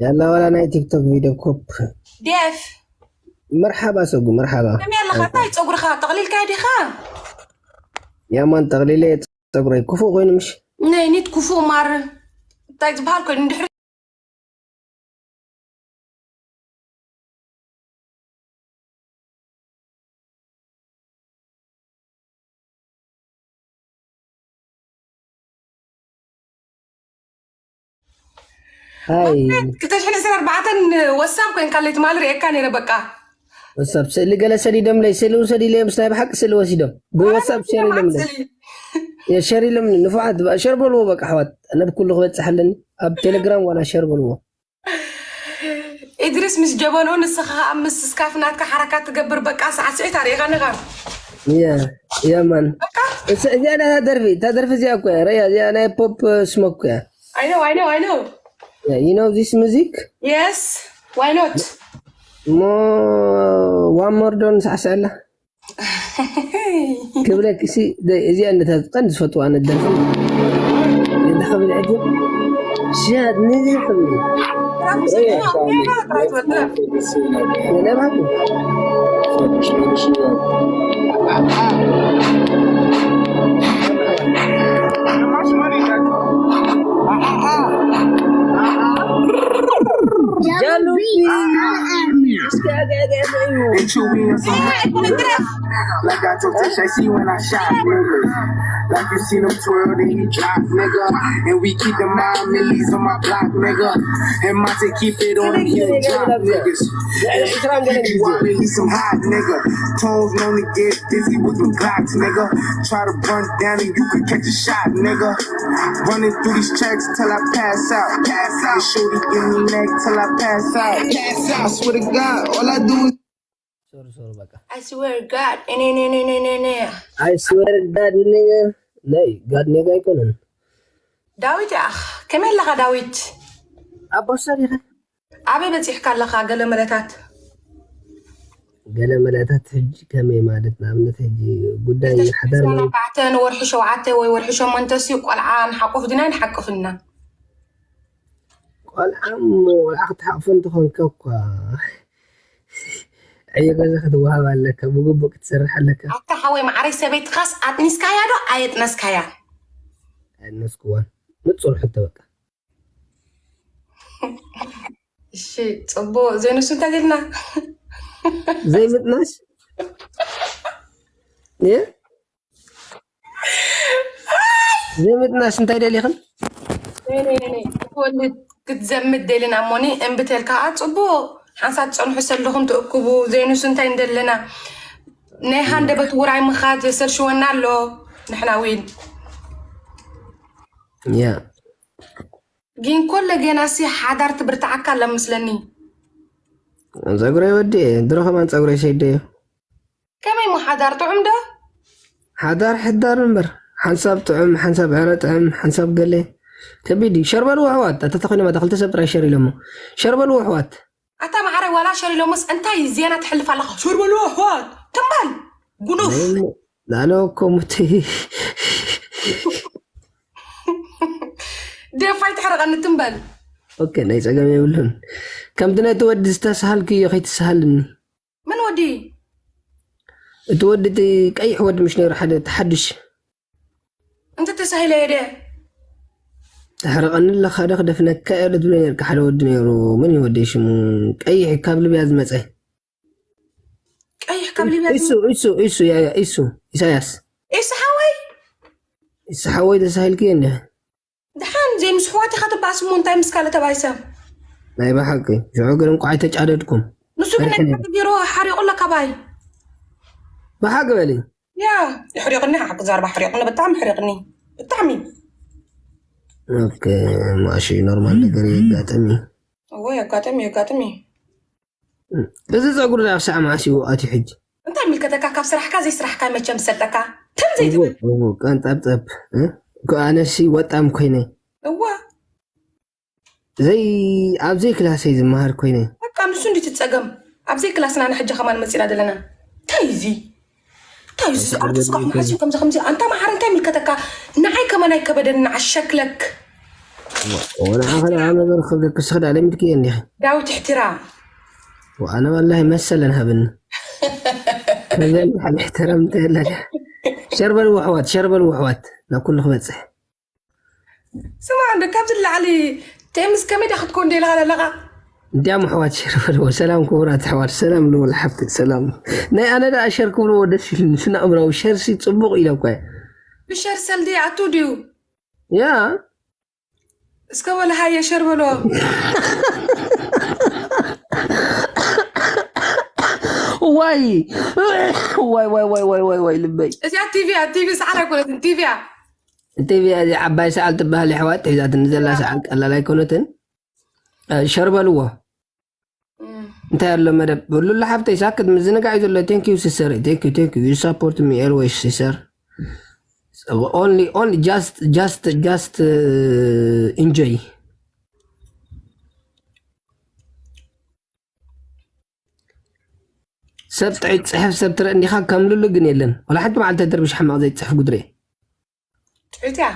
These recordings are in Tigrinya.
ያላ ዋላ ናይ ቲክቶክ ቪድዮ ኮፕ። ዴፍ መርሓባ ሰጉ፣ መርሓባ። ከመይ ኣለኻ? እንታይ ጸጉርኻ ጠቕሊልካ ዲኻ? ያማን ጠቕሊለ ጸጉረይ ክፉእ ኮይኑ ምሽ? ነይ ኒት ክፉእ ማር እንታይ ዝበሃል ኮይኑ ድሕሪ ሃይ ክልተ ሽሕን ዕስራን ኣርባዕተን ወሳብ ኮይንካ ለይ ትማሊ ርእየካ ነይረ። በቃ ወሳብ ስእሊ ገለ ሰዲዶምለይ፣ ስእሊ ውሰድ ኢለዮም፣ ምስ ናይ ብሓቂ ስእሊ ወሲዶም ብወሳብ ሸር ኢሎምለይ። ሸር ኢሎምኒ ንፉዓት፣ ሸር በልዎ በቃ ኣሕዋት፣ ነብ ኩሉ ክበጽሕ ኣለኒ። ኣብ ቴሌግራም ዋላ ሸር በልዎ። ኢድሪስ ምስ ጀበንኡ፣ ንስኻ ከዓ ምስ ስካፍ ናትካ ሓረካት ትገብር። በቃ ሳዕስዒት ኣርእኻ ነኻ ያ ያማን በቃ እዚኣ ናይ ደርፊ፣ እታ ደርፊ እዚኣ እኮ እያ ረያ፣ እዚኣ ናይ ፖፕ ስሞክ እያ። I know, I know, I know. You know this music? Yes, why not? ሞ ዋን ሞር ዶ ንሳዕስዐላ ክብለኪ ሲ፣ እዚኣ ነታ ቀንዲ ዝፈትዋ ኣነ ደርፊ። እንዳ ክብል ሕጂ ሽያጥ ንዚ ክብል ጥራሕ ምስ ጥራሕ ጥራሕ ትወድእ። ነባቱ Like I told Tish, I see when I shot niggas. Like you see them twirl, then you drop, nigga. And we keep the mind millies on my block, nigga. And Monte keep it on him, he drop niggas. And you want me, he some hot nigga. Tones known to get busy with them Glocks, nigga. Try to run down and you could catch a shot, nigga. Running through these checks till I pass out. Pass out. Shorty give me neck till I pass out. Pass out. I swear to God, all I do is ሶሪ ሶሪ በቃ I swear God. እኔ፣ እኔ፣ እኔ፣ እኔ፣ እኔ፣ እኔ። I swear God nigga ነይ God nigga ኣይኮነን። ዳዊት፣ ኣኽ፣ ከመይ ኣለኻ ዳዊት? ኣቦሳ ዲኻ? ኣበይ በጺሕካ ኣለኻ? ገለ መለታት ገለ መለታት ሕጂ ከመይ ማለት፣ ንኣብነት ሕጂ ጉዳይ ሓዳር ማለት ኣርባዕተ ንወርሒ ሸውዓተ ወይ ወርሒ ሸሞንተ ሲ ቆልዓ ንሓቁፍ ዲና ንሓቅፍና? ቆልዓ እሞ ቆልዓ ክትሓቕፎ እንተኾንካ እኳ ዕዮ ገዛ ክትወሃብ ኣለካ፣ ብግቡእ ክትሰርሕ ኣለካ። ኣታ ሓወይ ማዕረይ፣ ሰበይትኻስ ኣጥኒስካያ ዶ ኣየጥነስካያ? ኣነስክዋን ንጹር ሕቶ በቃ። እሺ ጽቡቅ። ዘይንሱ እንታይ ኢልና? ዘይምጥናሽ እ ዘይምጥናሽ እንታይ ደሊኽን? ክትወልድ ክትዘምት ደሊና እሞኒ እምብተልካ ጽቡቅ። ሓንሳብ ትጸንሑ ሰለኹም ትእክቡ። ዘይንሱ እንታይ እንደለና ናይ ሃንደበት ውራይ ምኻድ የሰልሽወና ኣሎ። ንሕና ዊን ያ ግን ኮለ ገና ሲ ሓዳር ትብርትዓካ ኣላ ምስለኒ። ጸጉረይ ወዲ ድሮ ከማን ጸጉረይ ሰይደዮ። ከመይ ሞ ሓዳር ጥዑም ዶ? ሓዳር ሕዳር እምበር ሓንሳብ ጥዑም ሓንሳብ ዕረ ጥዕም ሓንሳብ ገለ ከቢድ እዩ። ሸርበሉ ኣሕዋት ኣተተኾይኖም ኣታ ክልተ ሰብ ጥራይ ሸር ኢሎሞ ሸርበሉ ኣሕዋት ኣታ ማዕረ ዋላ ሸር ኢሎሞስ እንታይ ዜና ትሕልፍ ኣለኻ? ሸርበሉ ኣሕዋት ትምባል ጉኑፍ ላሎ ኮሙቲ ደፋይ ትሕረቐኒ ትምባል። ኦኬ ናይ ጸገም የብሉን። ከምቲ ነቲ ወዲ ዝተሳሃልክዮ ከይትሳሃልኒ። ምን ወዲ? እቲ ወዲ እቲ ቀይሕ ወዲ ምሽ ነይሩ ሓደ ተሓድሽ እንተ ተሳሂለ የደ ተሕርቐኒ ኣለኻ ዶ ክደፍነካ እየ ዶ ትብለ ነርካ ሓደ ወዲ ነይሩ። መን እዩ ወዲ ሽሙ? ቀይሕ ካብ ልብያ ዝመጸ ቀይሕ ካብ ሊብያ ኢሱ ኢሱ ኢሱ ያ ያ ኢሱ ኢሳያስ ኢሱ ሓወይ ኢሱ ሓወይ ተሳሂልክዮ እንደ ድሓን ዘይምስሕዋት ኢኻ ትበኣስ እሞ እንታይ ምስ ካልእ ተባይሰ ናይ ብሓቂ ሽዑ ግን እንቋዕ ተጫደድኩም ንሱ ግን ናይ ቢሮ ሓሪቑ ኣሎ ካባይ ብሓቂ በሊ ያ ይሕሪቕኒ ሓቂ ዛርባ ሕሪቕኒ ብጣዕሚ ሕሪቕኒ ብጣዕሚ ኦኬ ማሺ ኖርማል ነገር የጋጥም እዩ እዎ የጋጥም የጋጥም እዩ እዚ ፀጉሪ ናብ ሳዕ ማዕሲኡ ኣትዩ ሕጂ እንታይ ምልከተካ ካብ ስራሕካ ዘይስራሕካ መቸም ዝሰልጠካ ከም ዘይትብል ቀንጠብጠብ ኣነሲ ወጣም ኮይነ እዋ ዘይ ኣብ ዘይ ክላሰይ ዝመሃር ኮይነ በቃ ንሱ እንዲ ትፀገም ኣብ ዘይ ክላስና ንሕጂ ከማን መፂና ዘለና እንታይ እዚ እንታይ እዚ ኣርቲስት ካኹም ሓዝዩ ከምዚ ከምዚ ኣንታ መሓር እንታይ ምልከተካ ንዓይ ከማን ኣይከበደኒ ንዓሸክለክ ወንዓኸ ደኣ መገር ክብለክስ ኽዳ ለሚድክዮ እንዲኺ። ዳዊት እሕትራም። ወኣነ ወላሂ መሰለን ሃብኒ። ከዘን ሓብ እሕትራም እንተ የለ ድያ። ሸር በልዎ ኣሕዋት፣ ሸር በልዎ ኣሕዋት፣ ናብ ኩሉ ክበጽሕ። ስማ እንዶ ካብዚ ንላዕሊ ቴምስ ከመይ ዳ ክትኮን ደይልኻ ዘለኻ? እንዲያም ኣሕዋት ሸር በልዎ። ሰላም ክቡራት ኣሕዋት፣ ሰላም ልብል ሓፍቲ፣ ሰላም። ናይ ኣነ ደኣ ሸር ክብልዎ ደስ ኢሉኒ፣ ስነ ኣእምራዊ ሸርሲ ጽቡቕ ኢለ እኳ እየ። ብሸር ሰልዲ ኣቱ ድዩ? ያ እስከ በለ ሃየ ሸር በሎ። ዋይ ዋይ ዋይ ዋይ ዋይ ዋይ ዋይ ልበይ። እዚኣ ቲቪ እያ፣ ቲቪ ሰዓል ኣይኮነትን፣ ቲቪ እያ። ቲቪ እያ፣ እዚኣ ዓባይ ሰዓል ትበሃል የሕዋት፣ ሒዛትኒ ዘላ ሰዓል ቀላል ኣይኮነትን። እ፣ ሸር በልዎ። እም። እንታይ ኣሎ መደብ? ሉላ ሓፍተይ ሳክት ምዝንጋዕ እዩ ዘሎ። Thank you sister, thank you, thank you, you support me always sister. Only, only just, just, just uh, enjoy. ሰብ ጥዑይ ትፅሕፍ ሰብ ትርኢ እንዲኻ፣ ከም ሉሉ ግን የለን። ወላ ሓንቲ መዓልቲ ተድርብሽ ሕማቕ ዘይትፅሕፍ ጉድሬ። ጥዑይ እያ።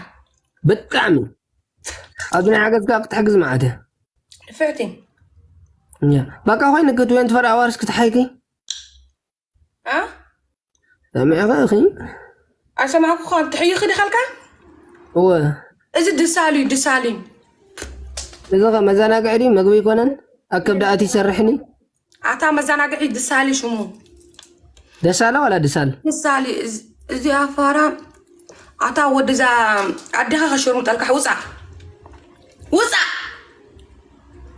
ብጣዕሚ ኣብዚ ናይ ሓገዝካ ክትሕግዝ መዓት እያ። ንፍዕቲ። እያ። ባካ ኮይንኪ ትዌንቲ ፎር ኣዋርስ ክትሓይኪ? ኣ? ሰሚዕኺ ኢኺ? ኣይሰማዕኩኻን። ትሕይኺ ዲኻልካ? እወ። እዚ ድሳል እዩ፣ ድሳል እዩ። እዚ ኸ መዘናግዒ ድዩ? መግቢ ኣይኮነን? ኣብ ከብዲ ኣትዩ ይሰርሕኒ? ኣታ መዘናግዒ ድሳሊ ሽሙ። ደሳለ ዋላ ድሳል? ድሳሊ። እዚ- እዚኣ ፋራ። ኣታ ወዲ እዛ ኣዴኻ ከሸርሙጠልካ። ውፃእ። ውፃእ።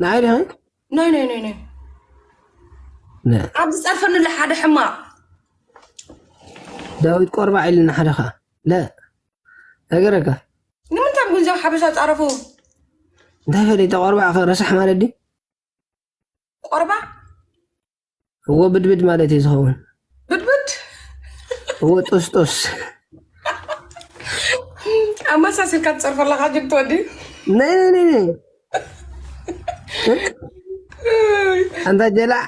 ንዓይ ዲኺ? ናይ ናይ ናይ ናይ። ነ። ኣብዚ ፀርፈኒ ኣሎ ሓደ ሕማቕ። ዳዊት ቆርባዕ ኢልና ሓደ ኸዓ። ለ። ነገረካ። ንምንታይ ግን እዞም ሓበሻ ፃረፉ? እንታይ ፈሊጠ ቆርባዕ ኸ ረሳሕ ማለት ድዩ? ቆርባዕ? እዎ ብድብድ ማለት እዩ ዝኸውን። ብድብድ? እዎ ጦስጦስ። ኣመሳሲልካ ትፀርፎ ኣለኻ ጅግት ወዲ። ናይ ናይ ናይ ናይ። ኣንታ ጀላዕ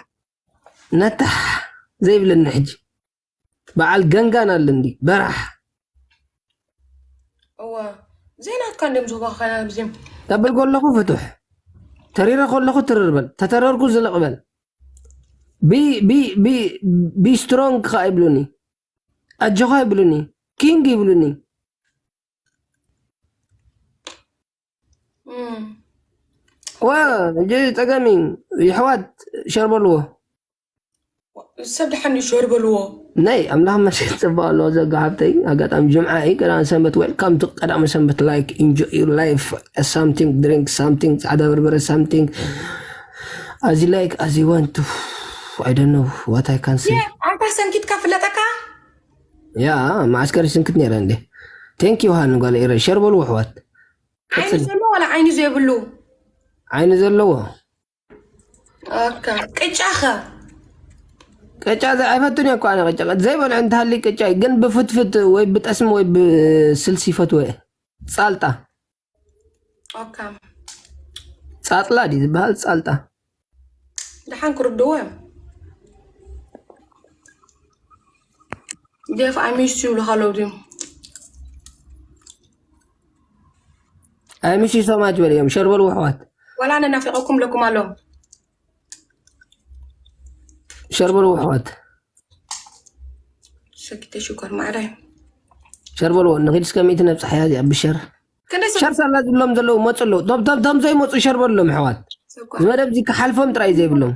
ነታሕ ዘይብለኒ ሕጂ። በዓል ገንጋን ኣለ እንዲ በራሕ። እዋ ዘይናትካ እንዲም ዝህቦ ኸና ብዚም ተብል ከለኹ ፍቱሕ፣ ተሪረ ከለኹ ትርር በል፣ ተተረርኩ ዝልቕ በል። ቢ ቢ ቢ ቢ ስትሮንግ ኸ ይብሉኒ፣ ኣጆኻ ይብሉኒ፣ ኪንግ ይብሉኒ። ዋ እጂ ጸገም እዩ። የሕዋት ሸር በልዎ። ሰብ ደሓን እዩ ሸር በልዎ። ናይ ኣምላኽ መሸት ጽባቕ ኣለዎ ዘጋ ሓብተይ። ኣጋጣሚ ጅምዓ እዩ፣ ቀዳመ ሰንበት። ዌልካም ቱ ቀዳመ ሰንበት። Like, enjoy your life, something, drink something, ጻዕዳ በርበረ፣ something as you like, as you want to. I don't know what I can say. ኣታ ሰንኪትካ ፍለጠካ። ያ መዓስከር ይስንክት ነይረ እንዴ። Thank you ሃኒ ጓል ኤረ። ሸር በልዎ ኣሕዋት። ዓይኒ ዘለዎ ዋላ ዓይኒ ዘይብሉ? ዓይኒ ዘለዎ። ኦካ። ቅጫ ኸ? ቅጫ ዘ- ኣይፈቱን እየ እኮ ኣነ ቅጫ። ዘይበልዑ እንተሃልዩ ቅጫ እዩ፣ ግን ብፍትፍት ወይ ብጠስሚ ወይ ብስልሲ ይፈትዎ እየ። ጻልጣ። ኦካ። ጻጥላ ድዩ ዝበሃል? ጻልጣ። ደሓን ክርድዎ እዮም። ዴፍ I miss you ይብሉኻ ኣለዉ ድዮም? I miss you so much በልዮም። ሸር በሉ ኣሕዋት። ዋላ ኣነ ናፊቐኩም ኣለኩም ኣሎ። ሸር በሉ ኣሕዋት። ሰኪተ ሽኮር ማዕረ። ሸር በሉ ንኺድ እስከ ሚእቲ ነብጻሕ እያ እዚኣ ብሸር። ክንደይ ሰብ ሸር ሳላ ዝብሎም ዘለዉ መጹ ኣለዉ። ቶም ቶም ቶም ዘይመጹ ሸር በሉሎም ኣሕዋት። ሰብ እኳ ዝመደብ እዚ ክሓልፎም ጥራይ ዘይብሎም።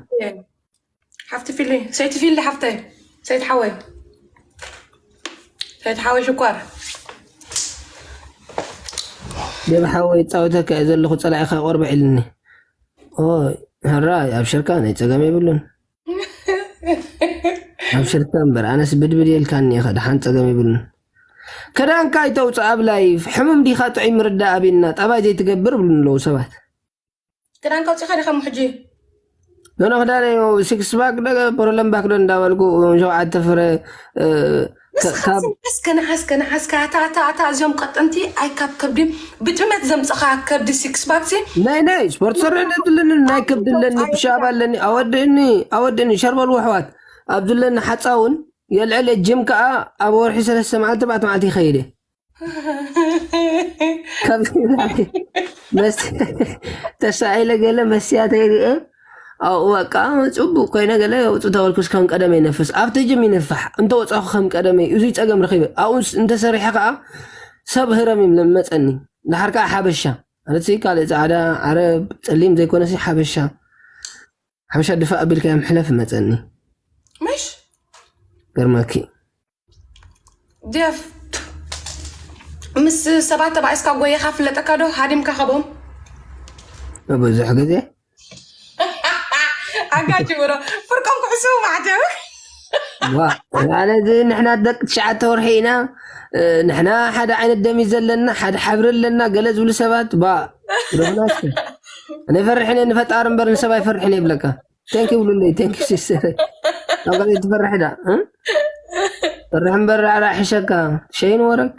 ሓፍቲ ፊሊ፣ ሰይቲ ፊሊ ሓፍተይ፣ ሰይቲ ሓወይ፣ ሰይቲ ሓወይ ሽኳር። ደብ ሓወይ ይጻወተካ እየ ዘለኹ፣ ጸላኢኻ ቆርብዕ ኢልኒ። ኦ፣ ሕራይ፣ ኣብሽርካ፣ ናይ ጸገም የብሉን። ኣብሽርካ እምበር፣ ኣነስ ብድብድ የልካኒ ኢኻ፣ ደሓን ጸገም የብሉን። ክዳንካ ኣይተውጽእ ኣብ ላይፍ፣ ሕሙም ዲኻ ጥዑይ ምርዳእ ኣቢልና፣ ጠባይ ዘይትገብር ብሉኒ ኣለዉ ሰባት። ክዳን ከውፂኻ ዲኻ እሞ ሕጂ? ኖኖ ክዳን እዩ፣ ሲክስ ባክ ዶ ፕሮለም ባክ ዶ እንዳበልኩ ሸውዓተ ፍረ፣ እ፣ ከ- ንስኻ ካብ ንሓስከ ንሓስከ ንሓስከ ኣታ ኣታ ኣታ እዚኦም ቀጠንቲ ኣይ ካብ ከብዲ ብጥመት ዘምፀኻ ከብዲ ሲክስ ባክ ሲ ናይ ናይ ስፖርት ሰረ ኣለኒ፣ ናይ ከብዲ ኣለኒ፣ ፒሻባ ኣለኒ፣ ኣወድእኒ ኣወድእኒ ሸርበሉ ኣሕዋት ኣብዚ ኣለኒ ሓፃውን የልዕለ ጅም ከዓ ኣብ ወርሒ ሰለስተ መዓልቲ ኣርባዕተ መዓልቲ ይኸይድ እየ። ካብ መስ ተሳኢለ ገለ መስያተይ ርኤ ኣብኡ በቃ ጽቡቅ ኮይነ ገለ ውጹ ተበልኩስ ከም ቀደመ ይነፍስ ኣብቲ ጅም ይንፋሕ እንተ ወጻኹ ከም ቀደመይ እዙይ ጸገም ረኺበ ኣብኡ እንተሰሪሐ ከዓ ሰብ ህረም ይምለመጸኒ። ድሓር ከዓ ሓበሻ ማለት ካልእ ጻዕዳ ዓረብ ጸሊም ዘይኮነሲ ሓበሻ ሓበሻ ድፋእ ኣቢልካ ምሕለፍ መጸኒ። ምሽ ገርመኪ ጀፍ ምስ ሰባት ተባኢስካ ጎየኻ ፍለጠካ ዶ ሃዲምካ ከቦም ብዙሕ ግዜ ኣጋጅብሮ ፍርቆም ክሕስቡ ማዕተብ ማለት ንሕና ደቂ ትሽዓተ ወርሒ ኢና። ንሕና ሓደ ዓይነት ደም እዩ ዘለና፣ ሓደ ሓብሪ ኣለና ገለ ዝብሉ ሰባት ባ ነፈርሕን ንፈጣሪ እምበር ንሰብ ኣይፈርሕን የብለካ። ቴንክ ብሉለይ ቴንክ ሲስተር። ኣብ ትፈርሕ ዳ ፈርሕ እምበር ራዕራዕ ሕሸካ ሸይን ወረክ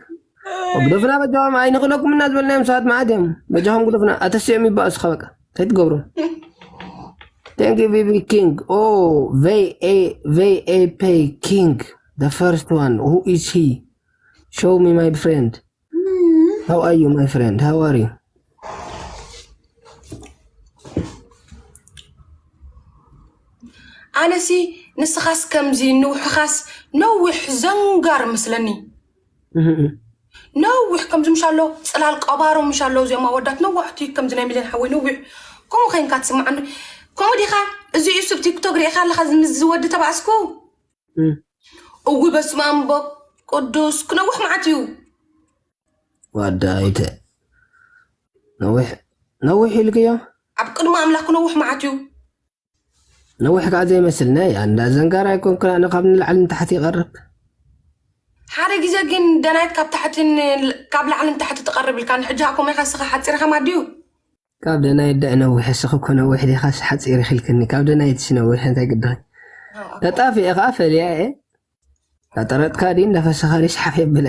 ግደፉና በጃኹም ኣይንኽእለኩም እና ዝበልናዮም ሰባት መዓት እዮም። በጃኹም ግደፉና ኣተስኦም ይባእሱኻ በቃ እንታይ ትገብሩ? Thank you ቪቪ ኪንግ። Oh, ቪ ኤ ፔ ኪንግ the first one. Who is he? Show me my friend. How are you my friend? How are you? ኣነሲ ንስኻስ ከምዚ ንውሕኻስ ነዊሕ ዘንጋር ምስለኒ ነዊሕ ከምዚ ምሻሎ ፅላል ቀባሮ ምሻሎ እዚኦም ኣወዳት ነዋሕቲ ከምዚ ናይ ሚልን ሓወይ ነዊሕ ከምኡ ከይንካ ትስማዓኒ። ከምኡ ዲኻ? እዚ እዩ ስብ ቲክቶክ ሪኢኻ ኣለኻ እዚ ምስ ዝወዲ ተባእስኩ እዊ በስመ ኣብ ቅዱስ ክነውሕ መዓት እዩ። ዋዳ ኣይተ ነዊሕ ነዊሕ ኢልክዮ? ኣብ ቅድሚ ኣምላኽ ክነውሕ መዓት እዩ። ነዊሕ ከዓ ዘይመስል ናይ ኣንዳ ዘንጋራ ኣይኮንኩን ኣነ ካብ ንላዕሊ ንታሕቲ ይቐርብ። ሓደ ግዜ ግን ደናይት ካብ ታሕትን ካብ ላዕልን ታሕቲ ትቐርብ ኢልካ ንሕጂ ኣኮም ኢኻ ስኻ ሓፂርኻ ማድዩ? ካብ ደናይት ደእ ነዊሕ ስኽ እኮ ነዊሕ ዲኻስ ሓፂር ኢኺልክኒ ካብ ደናይት ሲ ነዊሕ እንታይ ግድኸ? ተጣፊኤ ከዓ ፈልያ እየ ኣጠረጥካ ዲ እንዳፈሰኻ ዲ ስሓፍ የብለ።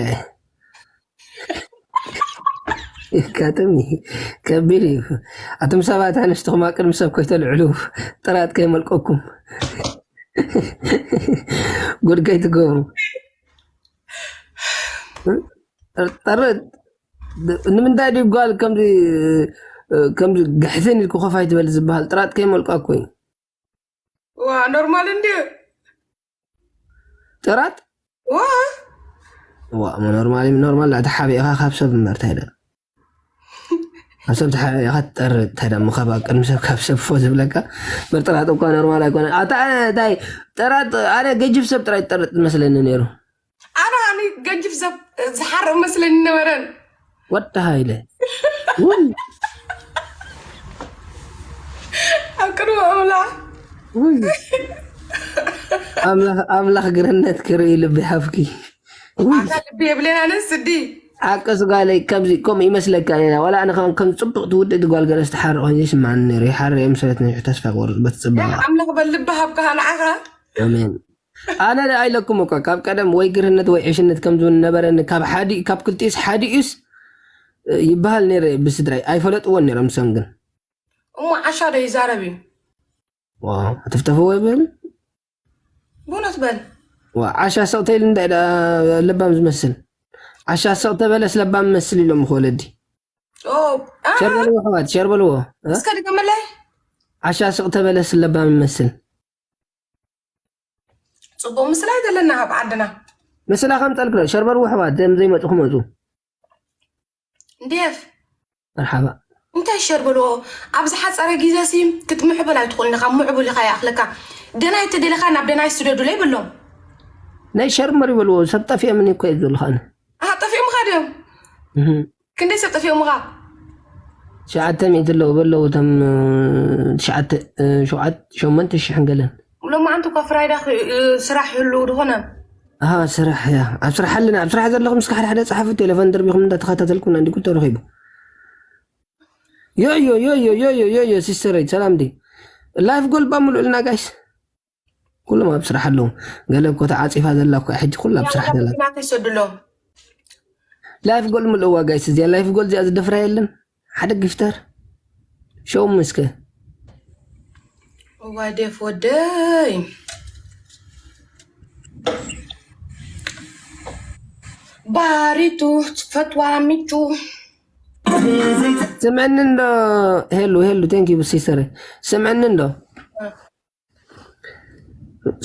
ይጋጥም እዩ። ከቢድ እዩ። ኣቱም ሰባት ኣንስትኹም ኣብ ቅድሚ ሰብ ከይተልዕሉ ጥራት ከይመልቀኩም ጉድ ከይትገብሩ። ጠርጥ ንምንታይ ድዩ ጓል ከምዚ ከምዚ ግሕስን ኢልኩ ኮፍ ኣይትበል ዝበሃል ጥራት ከይመልቀኩ እዩ። ዋ ኖርማል እንዲ ጥራት ዋ ዋ ኖርማል ኖርማል ላታ ሓቢእኻ ካብ ሰብ እምበር እንታይ ደ ካብ ሰብ ተሓቢእኻ ትጠርጥ እንታይ ደ ምኻብ ኣብ ቅድሚ ሰብ ካብ ሰብ ፎ ዝብለካ ምር ጥራት እኳ ኖርማል ኣይኮነ ኣታ እንታይ ጥራት ኣነ ገጅፍ ሰብ ጥራይ ትጠርጥ መስለኒ ነይሩ ኣነ ኣነ ገጅፍ ሰብ ዝሓርቕ መስለኒ ነበረን ወዲ ሃይለ ውይ ኣብ ቅድሚ ኣምላኽ ውይ ኣምላኽ ኣምላኽ ግርነት ክርኢ ልቢ ይሃብኪ። ውይ ኣታ ልቢ የብለና ነን ስዲ ሓቅስ ጓለይ ከምዚ ከምኡ ይመስለካ ሌላ ዋላ ኣነ ከማን ከም ፅቡቅ ትውድእ ጓል ገለ ዝተሓረ ኮይኑ ይስማዓኒ ነይሩ ይሓረ እዮም ሰበት ነይሑ ተስፋ ክቆርፅ በቲ ፅባቐ ኣምላኽ በል ልቢ ሃብካ ንዓኻ ኣሜን ኣነ ደ ኣይለኩም እኳ ካብ ቀደም ወይ ግርህነት ወይ ዕሽነት ከም ዝነበረኒ ካብ ሓዲ ካብ ክልቲኡስ ሓዲኡስ ይበሃል ነይረ ብስድራይ ኣይፈለጥዎን ነይሮም ንሶም ግን እሞ ዓሻ ዶ ይዛረብ እዩ ዋው ኣተፍተፍዎ ይበል ብእውነት በል ዋ ዓሻ ስቕ ተይሉ እንታይ ደኣ ለባም ዝመስል ዓሻ ስቕ ተበለስ ለባም መስል ኢሎም እኮ ወለዲ ኦ፣ አ፣ ሸር በልዎ ኣሕዋት ሸር በልዎ እ? እስከ ድገመለይ ዓሻ ስቕ ተበለስ ለባም ይመስል ፅቡቅ ምስላ ዘለና ኣብ ዓድና ምስላ ከምፀልክሎ ሸርበርዎ ኣሕዋት ዘም ዘይመፁ ክመፁ እንዴፍ መርሓባ እንታይ ሸር በልዎ ኣብ ዝሓፀረ ግዜ ሲ ክትምዕብል ኣይትኽእልን ኢኻ ምዕቡል ኢኻ ይኣኽለካ ደናይ ተደለኻ ናብ ደናይ ስደዱለይ በሎም ናይ ሸርመር ይበልዎ ሰብ ጠፊኦምኒ እኮ እዩ ዘለኻኒ ኣሃ ጠፊኦምኻ ድዮም ክንደይ ሰብ ጠፊኦምኻ ትሽዓተ ሚእቲ ኣለዉ በለዉ እቶም ትሽዓተ ሸውዓተ ሸሞንተ ሽሕን ገለን ሎማዓንቲ እኳ ፍራይዳ ስራሕ ይህልው ድኾነ ኣሃ ስራሕ እያ ኣብ ስራሕ ኣለና ኣብ ስራሕ ዘለኹም እስከ ሓደ ሓደ ፀሓፉ ቴሌፎን ደርቢኹም እንዳተኸታተልኩም እንዲ ቁጠሩ ኺቡ ዮዮ ዮዮ ዮዮ ዮዮ ሲስተረይ ሰላም ዲ ላይፍ ጎልባ ምልኡልና ጋይስ ኩሎም ኣብ ስራሕ ኣለዉ ገለ እኮ ተዓፂፋ ዘላ እኮ ሕጂ ኩሉ ኣብ ስራሕ ዘላ ናተይ ሰድሎም ላይፍ ጎል ምልእዋ ጋይስ እዚኣ ላይፍ ጎል እዚኣ ዝደፍራ የለን ሓደ ጊፍተር ሸው ምስከ እዋይ ዴፍ ወደይ ባሪቱ ትፈትዋ ሚቹ ስምዕኒ እንዶ? ሄሉ፣ ሄሉ፣ thank you ብሲስተር። ስምዕኒ እንዶ?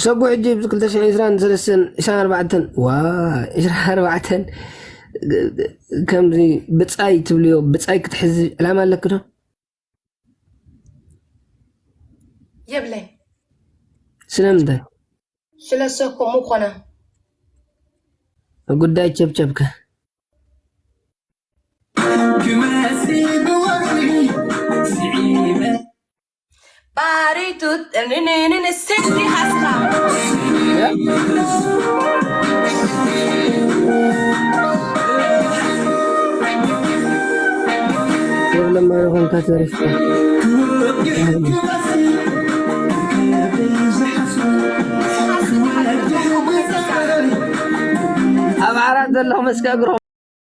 ሰጉ ሕጂ ብ ክልተ ሽሕን ዕስራን ሰለስተን፣ ዕስራን ኣርባዕተን፣ ዋ፣ ዕስራን ኣርባዕተን፣ ከምዚ ብጻይ ትብልዮ፣ ብጻይ ክትሕዚ ዕላማ ኣለኪ ዶ? የብለይ። ስለምንታይ? ስለሰ ከምኡ ኮነ። ጉዳይ ቸብቸብከ? ባሪቱ ንንንን ስዲ ሃስኻ። ወለማ ይኾንካ ተሪፍካ። ኣብ ዓራት ዘለኹም እስከ እግሮም